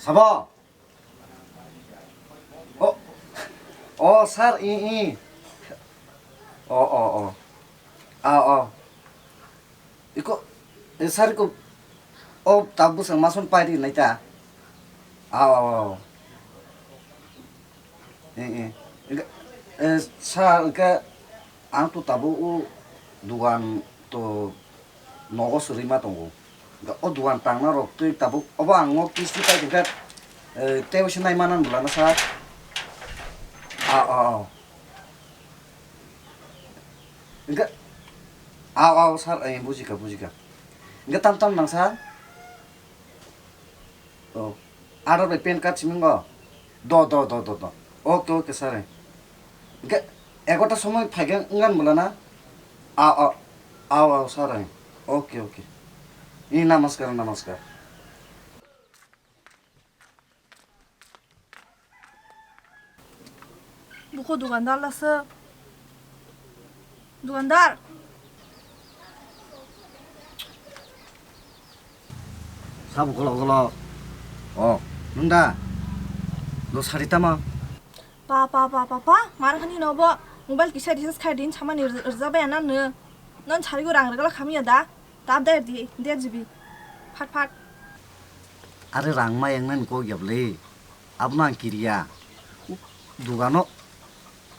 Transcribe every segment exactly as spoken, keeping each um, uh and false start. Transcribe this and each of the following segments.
Sabo? O, o, sir, i, i. O, o, o. A, o. Iko, e, sir, iko, o, tabuk bwswng mason pai ri nai ta. A, o, o. E, e. Iko, e, sir, iko, ang to tabuk o dugan to nogo swrwi ma tongo. Ga o duan tangna rok twi tabuk obo ang o kisti pai khe, eh, tei se nai manan bwlano sa. A, a, a. Hingke, a, a, sir, eh, bujika, bujika. Hingke tam tam nang sa. Oh. Aadhaar bai pan card simi wngkha? Do, do, do, do, do. Okay, okay, sir. Hingke egarota somoi phaikhe wngkha bwlana? A, a, a, a, sir. Okay, okay. Ee, namaskar, namaskar. Buko dukandar lasa. Dukandar. Sabo golo golo. O, nwng da? Lo sari tama? Pa, pa, pa, pa, pa, mar hani no bo. Mobile kisa recharge khai din samani rwja bai na nw. Non sari go rang rwgala khami ya da. Tab der di, der jibi. Phat, phat. Are rang ma yang nani kok yable. Abono ang kiriya. Dugano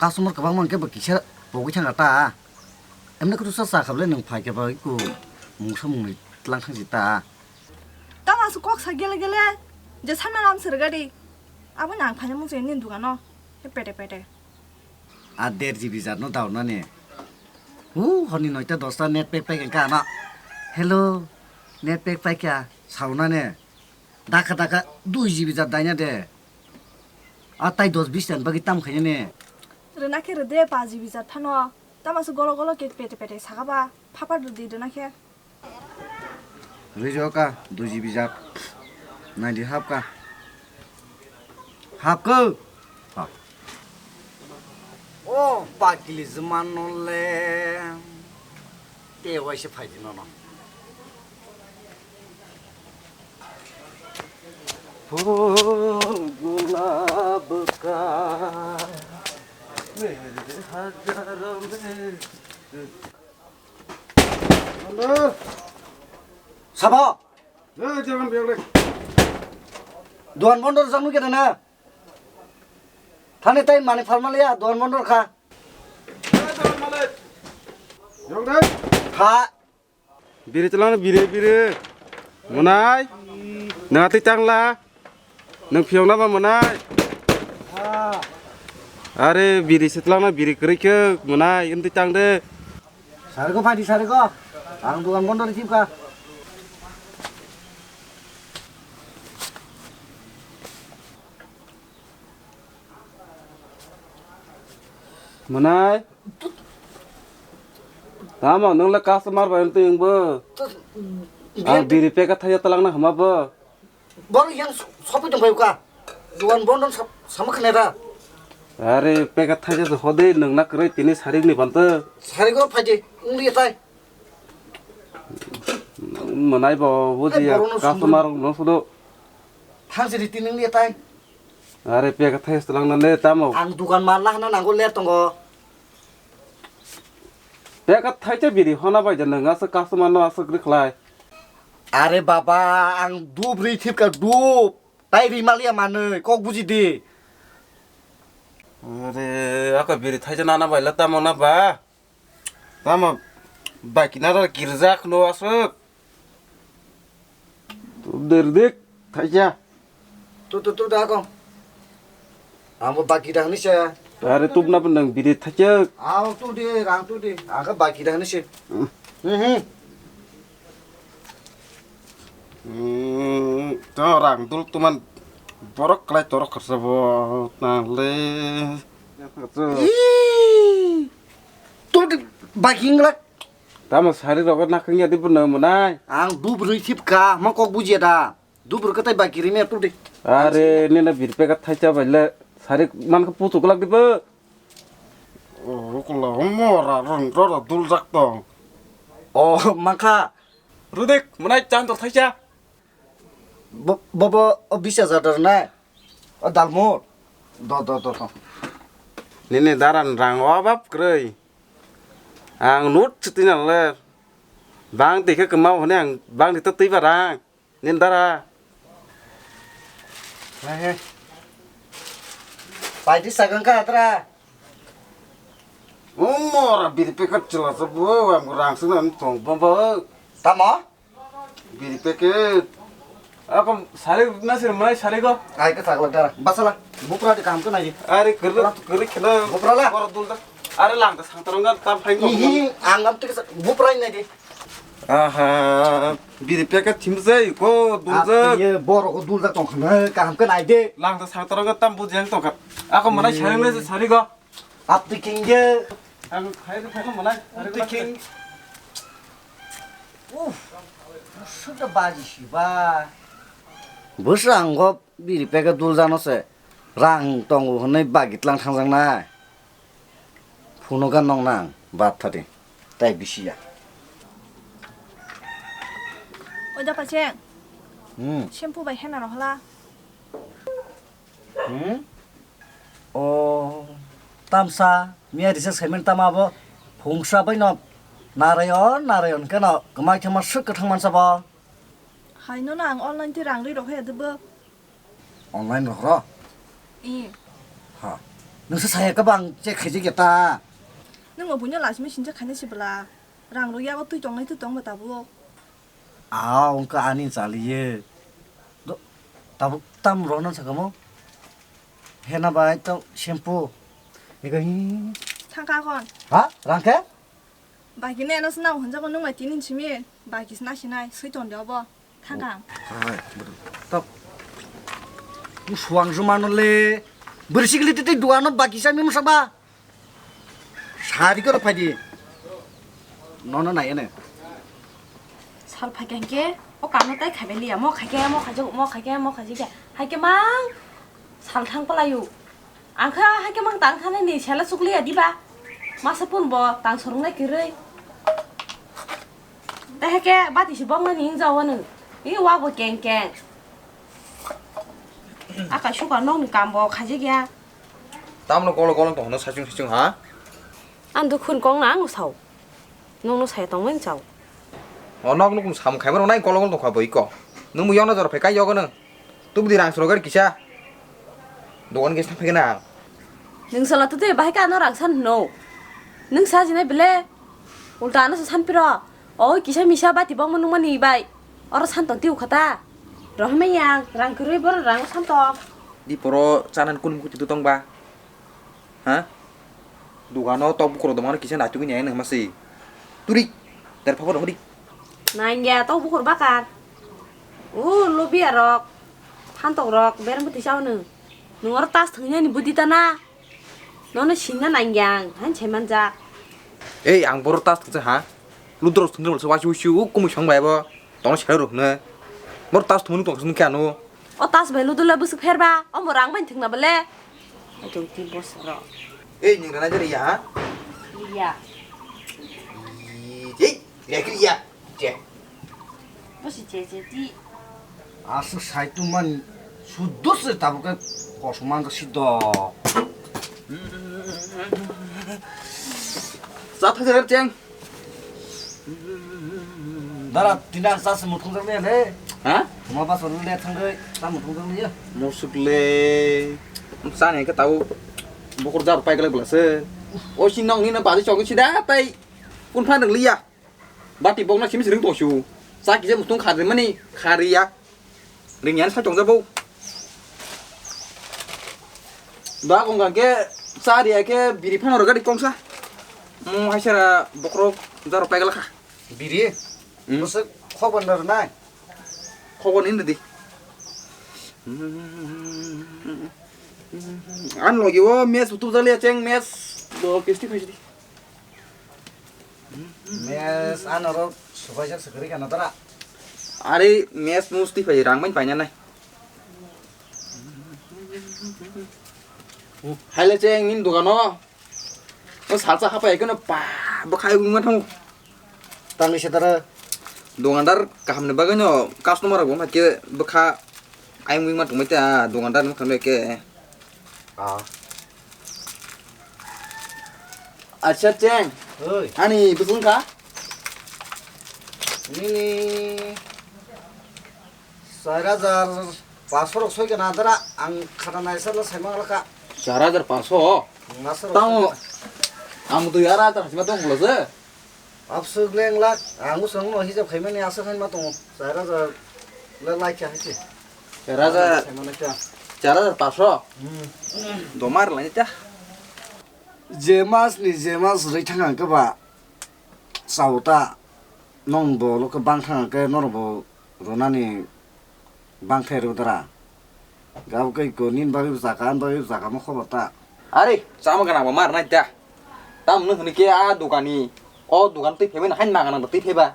customer kwbangma hwnkhe bo kisa pogwi thangkha ta. Emne kwthwsa cha khablai nwng phai khe bai ku mungsa mungni tlang thangsi ta. Tamo aswk kok sa gele gele je samna lam sir gadi. Abo nang phaina mung se nini dugano. He pete pete. A der G B jat no daw nani. Hu honi noita dosta net pack pack engka ano. Hello. Net pack pack kya saw nani. Daka daka dui G B jat daina de. A tai dos bis tan bagwi tam khaina ne. Rwna khe rwde pa G B jat phano. Tamo se golo golo ke pete pete saka ba. Phapar rwdi rwna khe. Rwjak ka dui G B jat. Naidi hap ka. Hap ko. Ha. O pakili jemano le. Te waise phaidi nono. Phul gulab ka mere hajar mein. Sabo? Duan bondo rwjak nukya na? Thani tai mani phalmaliya duan bondo kha. Kha. Biri chalangno biri biri. Mwnai. Nang atwi tangla. Nang phiyokna ba mwnai. Are biri se chalangno biri kwrwi khe mwnai wngtwi tang de. Sariko phaidi sariko. Ang dukan bondo rikip kha. Mwnai. Tamo nwng le customer bai wngtwi wngbo. Ang biri packet thaiya talangna hama bo. Boro yang sopoi tong phaio ka. Dukan bondo sam-, sama khne da. Are packet thaisa se hode nwng na kwrwi tini sarik ni banto. Sarik o phaidi wngli tai. Mwnai bo buji customer no sudo. Thang siri tini wngli tai. Are packet thaisa talangna le tamo. Ang dukan mal lahana nango ler tongo. Packet thaisa biri hona bai ja nwng asa customer no asa kwrwi khlai. Are baba, ang dub ri thipka dub. Tai ri maliya manwi, kok buji di. Are, aka biri thaisa nana bai la tamo na ba? Tamo bai kinara girjak no aswk. Tubdir dik, thaisa. Tu, tu, tu, da kong. Ang bo baki da hwnwi se. Are tubna bo nwng biri thaisa. Ang tu di, rang tu di. Ang khe baki da hwnwi se. Hmm. Hmm, hmm. Hmm, to rang dul tuman borok klai torok kharsa bo nang le. Ih, tu di baki nglak. Tamo sari rogo nakang ya di bo nang mwnai. Ang dub rwi thip ka, ma kok bujiya da. Dubur kwtai bai kiri me tu di. Are nina bir packet thaisa bai le sari man kha putu glak di bo. O kula mora rong rora dul jak tong. O mankha. Rudik mwnai chan tor thaisa. Bo, bo, bo, o bis hajar da rwnai. O dalmut. Do, do, do, do. Nini daran rang o bap kwrwi. Ang nut chwtwi nang le. Bang twi khe kwma hwnwi ang bang twi twtwi ba rang. Nini dara. He, he. Paidi sagang ka atra. Umor biri packet chwla sa bo ang rang sung ang tong bom bo. Tamo? Biri packet. Ako sari na sir mai sari ko. Ai ka sagla dara. Basala. Bupra de kam ko nai. Are kere kere khela. Bupra la. Bor dul da. Are lang ta sang tarong ga tam phai ko. Ihi ang am tik bupra nai de. Aha, biri packet thim jai ko dul jai. Ye bor ko dul da tong khna kam ko nai de. Lang ta sang tarong ga tam bu jeng tong kha. Ako mana sari na sari ko. Apti king je. Ang khai khai ko mana. Apti king. Uf, sudah baji sih ba. Bwswk ang go biri packet dul jano se rang tongo hwnwi bagi tlang thangjaknai. Phunuga nong nang bat thadi tai bisi ya. Oja pacheng. Hmm. Shampoo bai hena rohla. Hmm? O tamsa miya research khaimani tama abo phungsa bai no narayon narayon keno kwmai thangma swk kwthang mansa bo. Hai no ang online twi rang ri rok haya debo. Online rok ro? I. Ha. Nungsa saya ka bang che khaijak ya ta. Nung obunya last machine che khaina si bela. Rang rok yago twi tongnai twi tong ba tabuk. Ah, ongka ani chaliye. Do, tabuk tam rohorna sakamo. Hena bai to shampoo. Ega hi. Thangka kon. Ha? Rangke? Bagi ne no sna hunja ko nung mai tinin simi. Bagi sna sinai sui ton de obo. Thangka ang. Hai, betul. Top. Uswang jumano le. Bersikli tete duano bagi sami musaba. Sari koro phaidi. Nono nai ene. Sal phaikhe hwnkhe o kano tai khaibai liya. Mo khaikhe, mo khaijak, mo khaikhe, mo khaijak. Haikhe mang sal thang palaio. Ang khe haikhe mang tang thani ni sela chukliya diba. Masa pun bo tang sorong nai kwrwi. Tai haikhe bati se bong nani wng jao nung. I wak bo keng keng. Aka suka nokni kam bo khaijak ya. Tamno kolo kolo tongno saichung saichung ha? Ang dukhu ni kok no ang sao. Nokno saya tongmani sao. O nok nukung samung khaima rok nai kolo kolo tongkha boi ko. Nung bo yokna jora phai kai yogo nung. Tubudi rang srok gari kisa. Dogan kisa phai na. Nung sala tute bahai ka ano rang san no. Nung sa jinai bele. Ulta ano sa san piro. O kisa misa bati bong nung mani bai. Oro san tong tiu khata. Rohima yang rang kwrwi boro rang san tong. Di poro chanan kun mukuti tu tong ba. Ha? Dugano tok bukrok dongmano kisa naitugwi nai nang masi. Turi. Ter phabo dong ri. Nangya tok bukur bakar. O lobia rok. Phantok rok berem bwtwi chao nung. Nung oro tas thwngnani budi tana. Nono singna nangya ang. Han se manjak. Ei ang boro tas thwngsa ha. Ludrok thwngsa wasi wasi o kumui song bai bo. Tongno sero rok hwnwi. Boro tas thumuni tong sung khe ano. O tas bai ludu le bwswk pher ba? Omo rang bai thwngna bole. Ato ti bosoro. Ei, nwng rana jari ya, ha? Iya. Ei, ya kiri ya. Je. Bosi je je ti. Aswk sai tongmani suddo se tabuk khe kosom man si do. Cha thajak cheng. Dara, tini ang chasi muthung jak le. Ha? Tuma bas le thang dei, ta muthung jak le. Musuk le. Chani ke tau. Bukur jar pai gele gele se. O si nong ni na badi chok si da tai. Kun phan liya. Bati bok na simi siring to su. Cha kije muthung khari mani khari ya. Ring yan sa chong jabo. Ba kong ke cha ri ke biri phan ro gari kong sa. Mo hai sara bokrok jaro pai gala kha. Biri? Hmm. Bosok khobor na nai. Khobor ni di. An logi o mes tu jali acheng mes do kisti phai di. Mes anorok subaijak swkari kana dara. Are mes musti phai rang bai paina nai. Haile cheng nin dogano. O salsa hapai kono pa bwkhai wngma thang. Tangwi se dara. Dogandar kaham ni bagwi no customer rok bo ke bwkha Ayung wngma tongmai ta, dukandar nukha nai khe. Ah. Acha cheng. Oi. Ani bwswng kha? Nini char hajar paanso rok soi kana dara, ang khata naisalo saimang lakha. Char hajar paanso? Tamo ang dui hajar hasima tong bolo se. Abswk leng lak, ang usung no hijab khaimani aswk haima tongo. Char hajar le lai kha haise. Char hajar. Saimani kha. Char hajar paanso? Hmm. Domar lai ta. Je mas ni je mas rwi thang ang khe ba. Chao ta, nong bo lo khe bang thang khe norok bo rwnani bang thai rw dara. Gabo khe ko nin bagwi bwsa kha, ani bagwi bwsa kha mo khobor ta. Are, chama gana bo mar nai ta. Tam nung hini khe a dukani, o dukan twi phaibai na hain ma gana twi phaiba.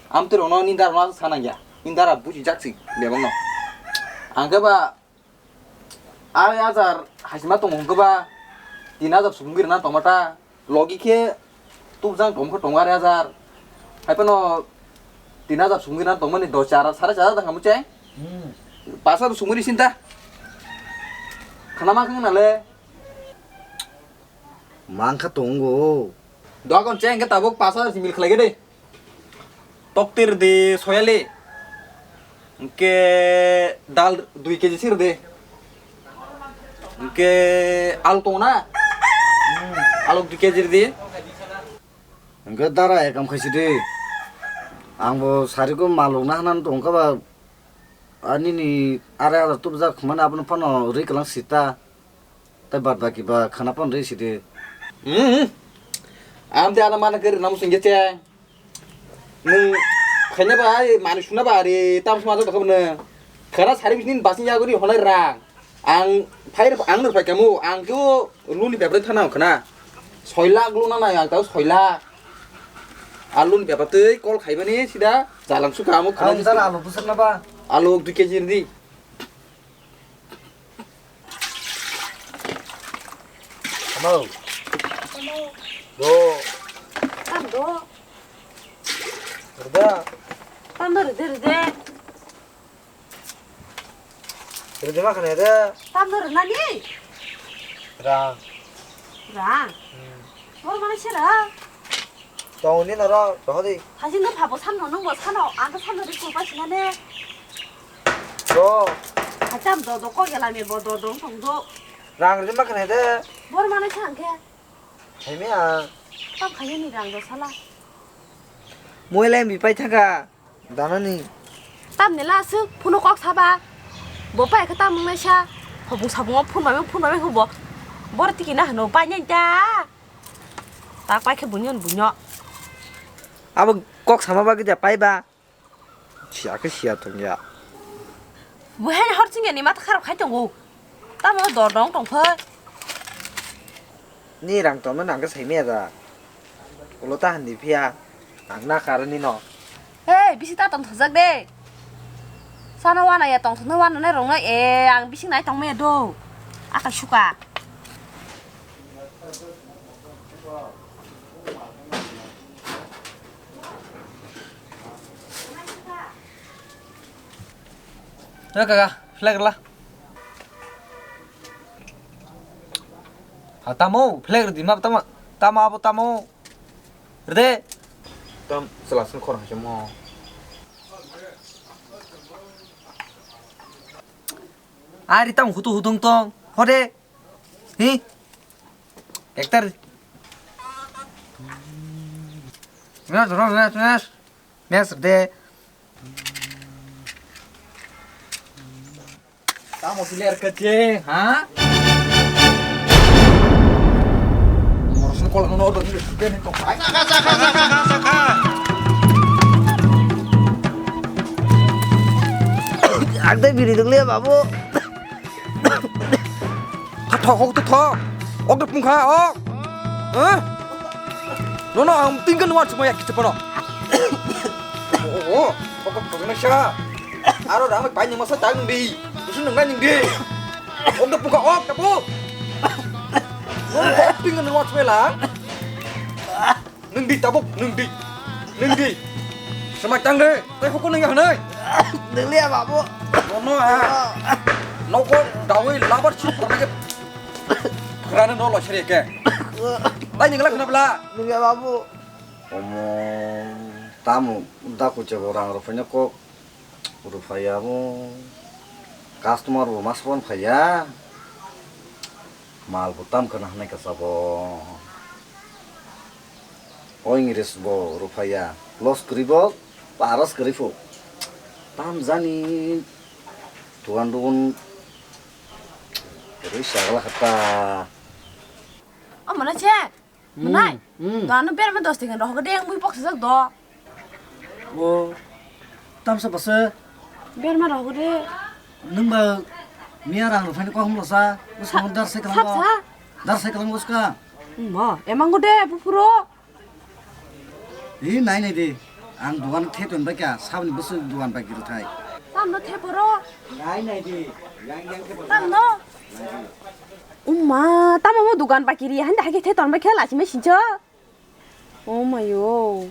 Am twi rokno nin dara no sa nang ya. Nin dara buji jak si bebang no. Ang khe ba Ari hajar hasima tongo hwnkhe ba tin hajar sukungwi rwna tongma ta. Logi khe tubujak tongkhe tongo ari hajar. Haiphano tin hajar sukungwi rwna tongmani dos char, sare char hajar tangkha muchai. Hmm. Pas hajar sukungwi sinta. Khana ma khang nale. Mangkha tongo. Dogon cheng khe tabuk pas hajar simil khlai khe de. Toktir di soyali. Hwnkhe dal dui kg sir di. Hwnkhe alu tong na? Alu dui kg di. Hwnkhe dara ekam khaisi di. Ang bo sari ko malok na hanan tong kha ba. Ani ni arai arai tubujak khumani abono phano rwi kwlang sita. Tai bad baki ba khana phano rwi sidi. Hmm. Am de ana mana kari namu singge che. Nwng khaina ba, ai, manwi suna ba, ari, tam suma jok khabna. Khara sari bisni basing yaguri honai rang. Ang phai, ang nwng phai kamu, ang kyo luni bebrai thana khana. Soi lakh luna nai, ang tau soi lakh. A luni bebrai tei call khaibani sida jalang suka amo khana. Ang jara alu bwswk na ba? Alu dui kg di. Hello. Hello. Do. Tam do. Rida. Tam do rida rida. Rida ma khane de. Tam do rida ni. Rang. Rang. Hmm. Bor mana sera. Tongni noro, rohodi. Haji no phabo sanno nung bo sano, ang to sanno ri kurpa sinane. Do. Hacham do do ko gela me bo do do tong do. Rang ri ma khane de. Bor mana chang khe. Hai me a. Tam khaye ni rang do sala. Moi lai mi pai thaka. Danani. Tam nela asuk, phuno kok saba. Bo pai khe tam nai sa. Hobung sabung phun bai phun bai hubo. Bor tiki na hano pai nai ta. Tak pai khe bunyo bunyo. Abo kok sama bagwi da pai ba. Siya khe siya tong ya. Bo hai hor ching ni mata kharap khai tongo. Tamo dor dong tong phai. Ni rang tong nang khe sai me da. Ulo ta han di phiya. Ang na kar ni no. Hey, bisi ta tong thajak de. Sana wana ya tong thajak wana nai rong nai e ang bisi nai tong me do. Aka suka. Eh, kaka, flag la. Ha, tamo, flag di ma, tamo, tamo, abo tamo. Rede. Tam, sela sen khor hachamo. Ari tam hutu hutung tong. Hode. Hi? Ektar. Nas, nas, nas, nas. Nas de. Tamo clear kecil, ha? Morosno kolak no order ni ben kok. Agde biri dong liya babu. Hathok hok to thok. Ok de pungkha ok. Hah? Nono ang tingkan nuan semua ya kita pano. Oh, oh, oh. Kok kok na siya. Aro rang pai ni masa tang di. Gusto nang nang di. Ok de pungkha ok tapo. Nono tingkan nuan semua lang. Nung di tabuk, nung di. Nung di. Sama tang de. Kau hukum nang ya hanai. Nunglia babu. Bono ha. Nokol dawi labar chip korna ke. Kerana no lo seri ke. Dai ningla kena bela. Nunglia babu. Omo, tamo daku chebo rang rok phainya kok. Ruphaiyamo customer bo masukmani phaiya. Mal bo tam khna hwnwi kwchabo. O English bo ruphaiya. Loss kwrwi bo, paras kwrwi phu. Tam jani tuan dun kwrwi sagla khata. O mana che? Mwnai, hmm. Doano berma dos teka rohok de ang mui boksa jak do. O, tamsa basa. Berma rohok de. Nung ba miya rang ruphaini kok hamlo sa. Bus mo dar cycle mo. Sap sa. Dar cycle mo uska. Mo, emang go de, bu phuro. Hi nai nai de. Ang dukan the ton ba kya, sabni bus dukan ba kiri thai. Tam no the poro. Nai nai de. Yang yang the. Tam no. Umma, tamo mo dukan ba kiri, hande hake the ton ba kya la chime sincho. Oh mayo.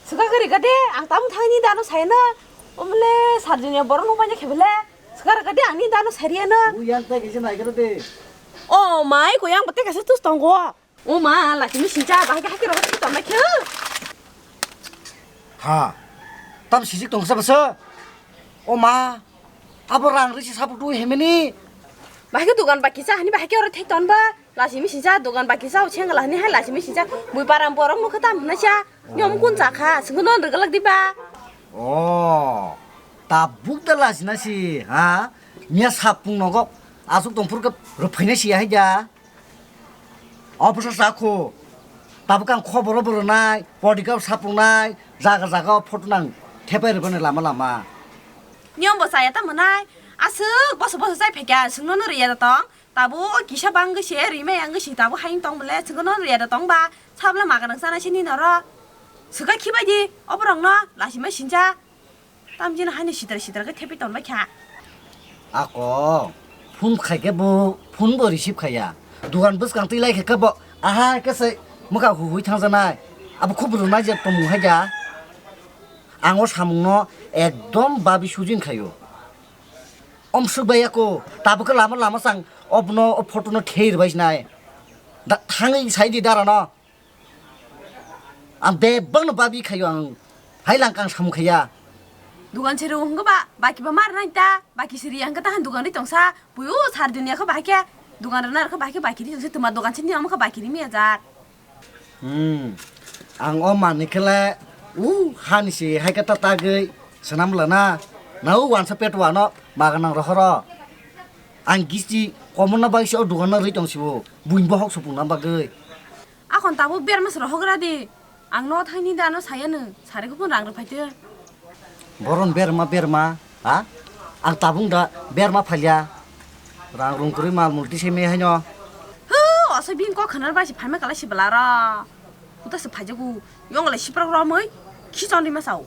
Suka gari gade, ang tamu thangni dano sayana. Omle sarjini borok nung banya khebele. Suka gari gade angni dano sariana. Uyan ta kisi nai garo de. Oh mai, ko yang bete kasa tus tonggo. Oh ma, la kimi sincha, bahai ke hake ro si tong na khe. Ha. Tam sijik tong sa basa. Oh ma. Abo rang risi sabu tu hemeni. Bahai ke dukan baki sa hani bahai ke oro thek ton ba. Lasi misi ja dogan baki sa ucheng la ni hai lasi misi ja bui param borok nukha tam hwnwi sa nyom kun cha kha singno non rwglak diba. Oh, tabuk da lasi na si ha? Miya sapung nogo asuk tongphur khe rwphaina si hai da. Officer sa kho. Tabuk ang khoboro bo rwnai, podiga sapung nai, jaga jaga photo nang thepai rwbani lama lama. Nyom bo chaya ta mwnai, aswk boso boso chai phaikha singno no rwya da tong. Tabuk kisa bangwi se rimai wngwi se tabuk hayung tong bole, chwngno rwya da tong ba, sabla maga nang sana se nini oro. Swkha khibai di, oborok no lachima sincha. Tamjin haino sitra sitra khe thepi ton bai kha. Ako, phone khai khe bo, phone bo receive khaiya. Dugan bwskang twi lai khe khe bo, aha khe se mwkha huhui thangjanai. Abo khub rwnai je tongmung hai kha. Ang o samung no ekdom babi sujin khaio. Om swk bai ako, tabuk khe lama lama sang, obno o photo no thei rwbai sinai. Da, thangwi sai di dara no. Ang bebak no babi khaio ang. Hai lang kang samung khaiya. Dugan se rw hwnkhe ba, baki ba mar nai ta, baki se ri hwnkhe ta han dugan ri tongsa, puyu sar dunia khe bahai khe, dugan rwna rw khe bahai khe baki ri tongsa, tuma dugan se ni omo khe baki ri miya jak. Hmm. Ang o manwi khe le, u, hani si hai khe ta tagwi swnam lana. Na u wansa pet wano maga nang rohoro. Ang gisti komorna bai se o dugan no rwi tong sibo. Buini bohok supung na bagwi. Akhon tabuk berma se rohok ra di. Ang no thangni da no saya no. Sari kupun rang rw phai te. Boron berma berma, ha? Ang tabung da berma phalia. Rang rung kwrwi mal mul tise me haino. Hu, oso bini kok khanar bai se phaima kala si bwla ro. Uta se phaijago. Yong le siprok romoi. Khichon ri ma sao.